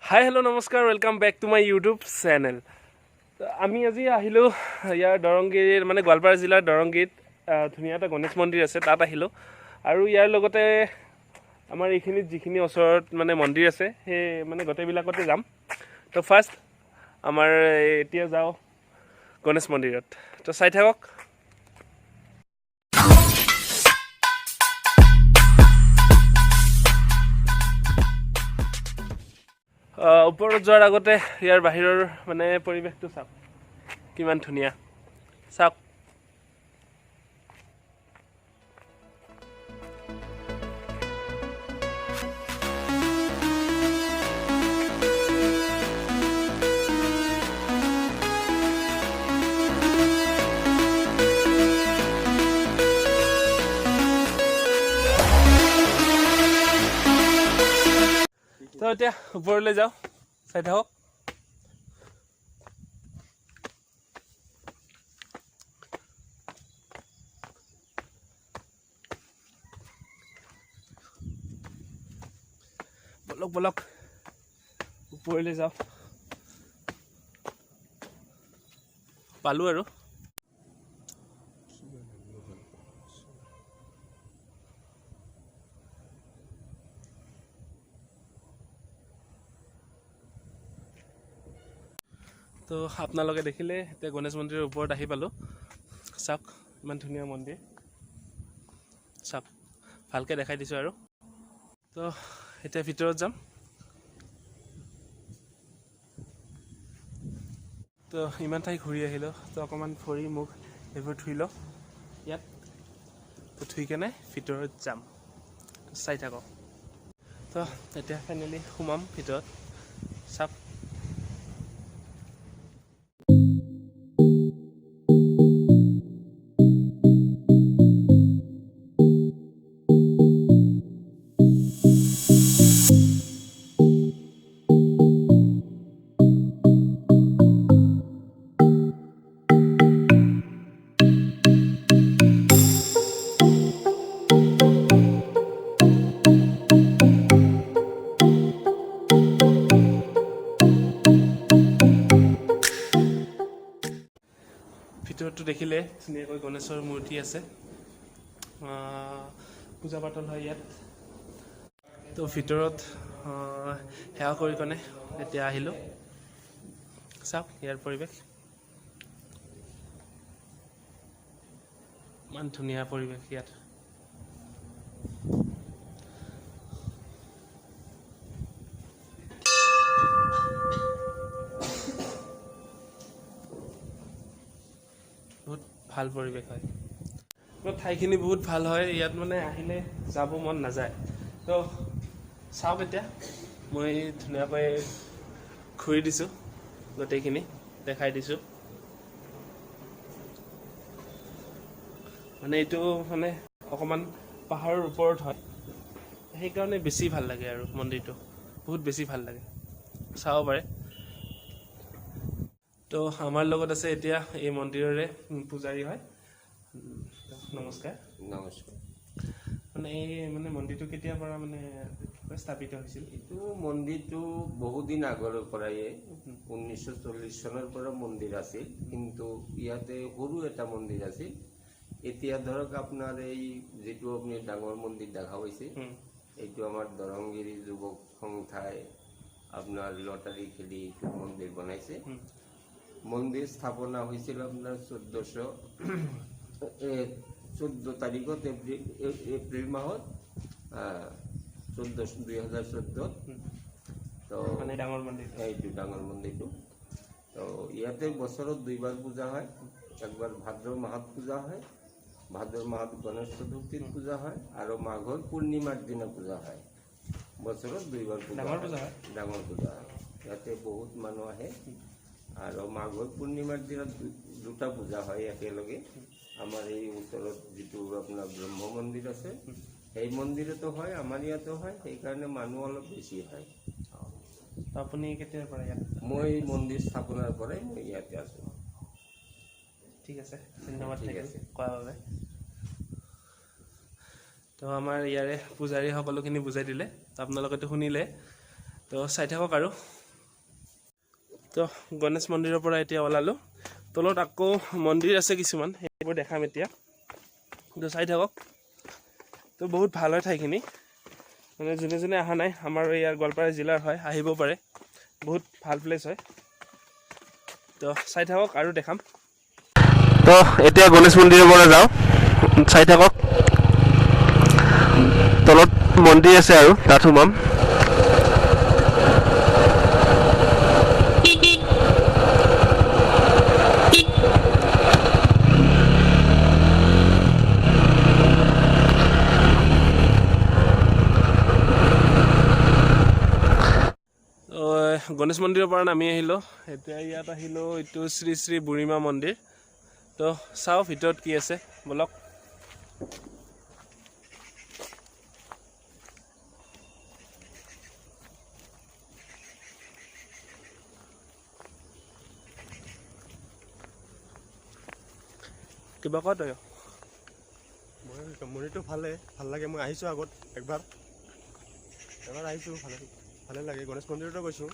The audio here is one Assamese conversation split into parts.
হাই হেল্ল' নমস্কাৰ, welcome back to my YouTube channel. আমি আজি আহিলোঁ ইয়াৰ দৰংগিৰিৰ, মানে গোৱালপাৰা জিলাৰ দৰংগিৰিত ধুনীয়া এটা গণেশ মন্দিৰ আছে, তাত আহিলোঁ। আৰু ইয়াৰ লগতে আমাৰ এইখিনিত যিখিনি ওচৰত মানে মন্দিৰ আছে, সেই মানে গোটেইবিলাকতে যাম। তো ফাৰ্ষ্ট আমাৰ এতিয়া যাওঁ গণেশ মন্দিৰত, তো চাই থাকক। ওপৰত যোৱাৰ আগতে ইয়াৰ বাহিৰৰ মানে পৰিৱেশটো চাওক, কিমান ধুনীয়া চাওক। তো এতিয়া ওপৰলৈ যাওঁ, চাই থাকক। বলক বলক, ওপৰলৈ যাওঁ। পালোঁ আৰু। তো আপোনালোকে দেখিলে এতিয়া গণেশ মন্দিৰৰ ওপৰত আহি পালোঁ। চাওক ইমান ধুনীয়া মন্দিৰ, চাওক ভালকৈ দেখাই দিছোঁ আৰু। তো এতিয়া ভিতৰত যাম। তো ইমান ঠাই ঘূৰি আহিলোঁ, তো অকণমান ভৰি মুখ এইবোৰ ধুই লওঁ ইয়াত। তো ধুই কেনে ভিতৰত যাম, চাই থাকক। তো এতিয়া ফাইনেলি সোমাম ভিতৰত, চাওক। ভিতৰতটো দেখিলে ধুনীয়াকৈ গণেশৰ মূৰ্তি আছে, পূজা পাতল হয় ইয়াত। তো ভিতৰত সেৱা কৰি কেনে এতিয়া আহিলোঁ। চাওক ইয়াৰ পৰিৱেশ, ইমান ধুনীয়া পৰিৱেশ ইয়াত। বহুত ভাল পৰিৱেশ হয়, ঠাইখিনি বহুত ভাল হয় ইয়াত, মানে আহিলে যাব মন নাযায়। তো চাওক এতিয়া মই ধুনীয়াকৈ ঘূৰি দিছোঁ, গোটেইখিনি দেখাই দিছোঁ। মানে এইটো মানে অকণমান পাহাৰৰ ওপৰত হয়, সেইকাৰণে বেছি ভাল লাগে আৰু মন্দিৰটো বহুত বেছি ভাল লাগে, চাব পাৰে। তো আমাৰ লগত আছে এতিয়া এই মন্দিৰৰে পূজাৰী হয়। নমস্কাৰ। নমস্কাৰ। মানে এই মানে মন্দিৰটো কেতিয়াৰ পৰা মানে স্থাপিত হৈছিল? এইটো মন্দিৰটো বহুদিন আগৰ পৰাই, 1940 চনৰ পৰা মন্দিৰ আছিল, কিন্তু ইয়াতে সৰু এটা মন্দিৰ আছিল। এতিয়া ধৰক আপোনাৰ এই যিটো আপুনি ডাঙৰ মন্দিৰ দেখা পাইছে, এইটো আমাৰ দৰংগিৰি যুৱক সংস্থাই আপোনাৰ লটাৰী খেলি এইটো মন্দিৰ বনাইছে। মন্দিৰ স্থাপনা হৈছিল আপোনাৰ 14 তাৰিখত, এপ্ৰিল মাহত 2014। তো মানে ডাঙৰ মন্দিৰ, এইটো ডাঙৰ মন্দিৰটো। তো ইয়াতে বছৰত দুইবাৰ পূজা হয়, একবাৰ ভাদ্ৰ মাহত পূজা হয়, ভাদ্ৰ মাহত গণেশ চতুৰ্থীত পূজা হয়, আৰু মাঘৰ পূৰ্ণিমাৰ দিনা পূজা হয়। বছৰত দুইবাৰ পূজা হয়, ডাঙৰ পূজা হয়। ইয়াতে বহুত মানুহ আহে। আৰু মাঘৰ পূৰ্ণিমাৰ দিনত দুটা পূজা হয় একেলগে। আমাৰ এই ওচৰত যিটো আপোনাৰ ব্ৰহ্ম মন্দিৰ আছে, সেই মন্দিৰতো হয়, আমাৰ ইয়াতো হয়, সেইকাৰণে মানুহ অলপ বেছি হয়। আপুনি কেতিয়াৰ পৰা ইয়াত? মই মন্দিৰ স্থাপনাৰ পৰাই মই ইয়াতে আছোঁ। ঠিক আছে, ধন্যবাদ। ঠিক আছে কোৱাৰ বাবে। তো আমাৰ ইয়াৰে পূজাৰী সকলোখিনি বুজাই দিলে, আপোনালোকেতো শুনিলে। তো চাই থাকক আৰু। তো গণেশ মন্দিৰৰ পৰা এতিয়া ওলালোঁ। তলত আকৌ মন্দিৰ আছে কিছুমান, সেইবোৰ দেখাম এতিয়া। তো চাই থাকক। তো বহুত ভাল হয় ঠাইখিনি, মানে যোনে যোনে অহা নাই, আমাৰ ইয়াৰ গোৱালপাৰা জিলাৰ হয়, আহিব পাৰে, বহুত ভাল প্লেচ হয়। তো চাই থাকক আৰু দেখাম। তো এতিয়া গণেশ মন্দিৰৰ পৰা যাওঁ, চাই থাকক। তলত মন্দিৰ আছে আৰু তাত সোমাম। গণেশ মন্দিৰৰ পৰা নামি আহিলোঁ, এতিয়া ইয়াত আহিলোঁ। এইটো শ্ৰী শ্ৰী বুঢ়ীমা মন্দিৰ। তো চাওঁ ভিতৰত কি আছে, ব'লক। কিবা ক তই। মই মন্দিৰটো ভালে ভাল লাগে। মই আহিছোঁ আগত একবাৰ, এবাৰ আহিছোঁ, ভালে ভালে লাগে। গণেশ মন্দিৰতো গৈছোঁ।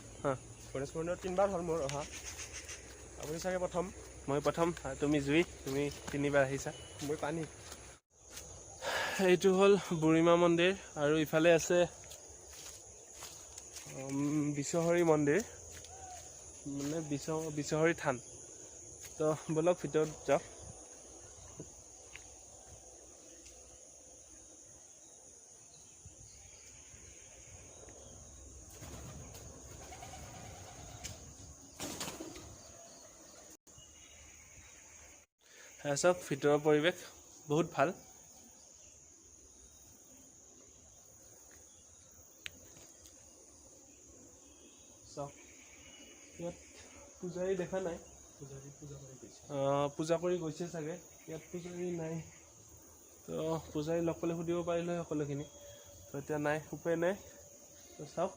গণেশ মন্দিৰত তিনিবাৰ হ'ল মোৰ অহা। আপুনি চাগে প্ৰথম। মই প্ৰথম, তুমি জুই, তুমি তিনিবাৰ আহিছা। মই পানী। এইটো হ'ল বুঢ়ীমা মন্দিৰ আৰু ইফালে আছে বিশ্বহৰি মন্দিৰ, মানে বিশ্বহৰি থান। তো ব'লক ভিতৰত যাওক। চাওক ভিতৰৰ পৰিৱেশ বহুত ভাল। চাওক ইয়াত পূজাৰী দেখা নাই, পূজা কৰি গৈছে চাগে, ইয়াত পূজাৰী নাই। তো পূজাৰী লগ পালে সুধিব পাৰিলোঁ হয় সকলোখিনি। তো এতিয়া নাই, উপায় নাই। তো চাওক।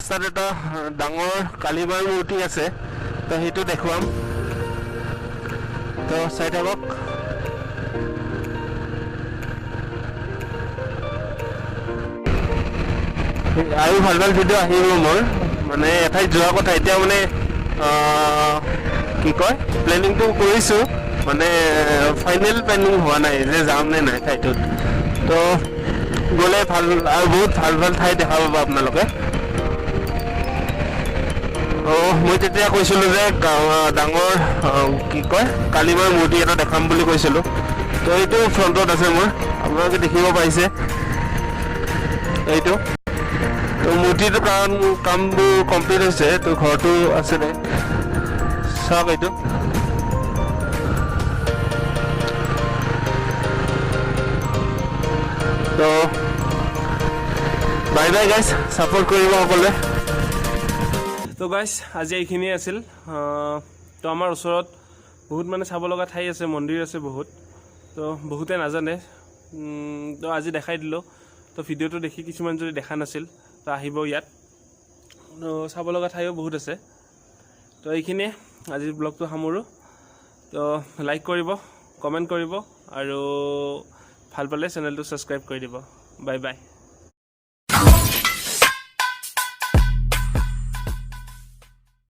ৰাস্তাত এটা ডাঙৰ কালিমাৰ মূৰ্তি আছে, তো সেইটো দেখুৱাম, তো চাই থাকক। আৰু ভাল ভাল ভিডিঅ' আহিব মোৰ, মানে এঠাইত যোৱাৰ কথা এতিয়া মানে কি কয় প্লেনিংটো কৰিছোঁ, মানে ফাইনেল প্লেনিং হোৱা নাই যে যাম নে নাই ঠাইটোত। তো গ'লে ভাল আৰু বহুত ভাল ভাল ঠাই দেখা পাব আপোনালোকে। মই তেতিয়া কৈছিলোঁ যে ডাঙৰ কি কয় কালিমাৰ মূৰ্তি এটা দেখাম বুলি কৈছিলোঁ। তো এইটো ফ্ৰণ্টত আছে মোৰ, আপোনালোকে দেখিব পাইছে এইটো। তো মূৰ্তিটো কামবোৰ কমপ্লিট হৈছে, তো ঘৰটো আছিলে, চাওক এইটো। তো বাই বাই গাইজ, ছাপোৰ্ট কৰিব সকলোৱে। তো গাইজ আজি এইখিনিয়ে আছিল। তো আমাৰ ওচৰত বহুত মানে চাব লগা ঠাই আছে, মন্দিৰ আছে বহুত, তো বহুতে নাজানে। তো আজি দেখাই দিলোঁ। তো ভিডিঅ'টো দেখি কিছুমান যদি দেখা নাছিল তো আহিব ইয়াত, তো চাব লগা ঠাইও বহুত আছে। তো এইখিনিয়ে আজিৰ ব্লগটো সামৰোঁ। তো লাইক কৰিব, কমেণ্ট কৰিব আৰু ভাল পালে চেনেলটো ছাবস্ক্ৰাইব কৰি দিব। Bye bye.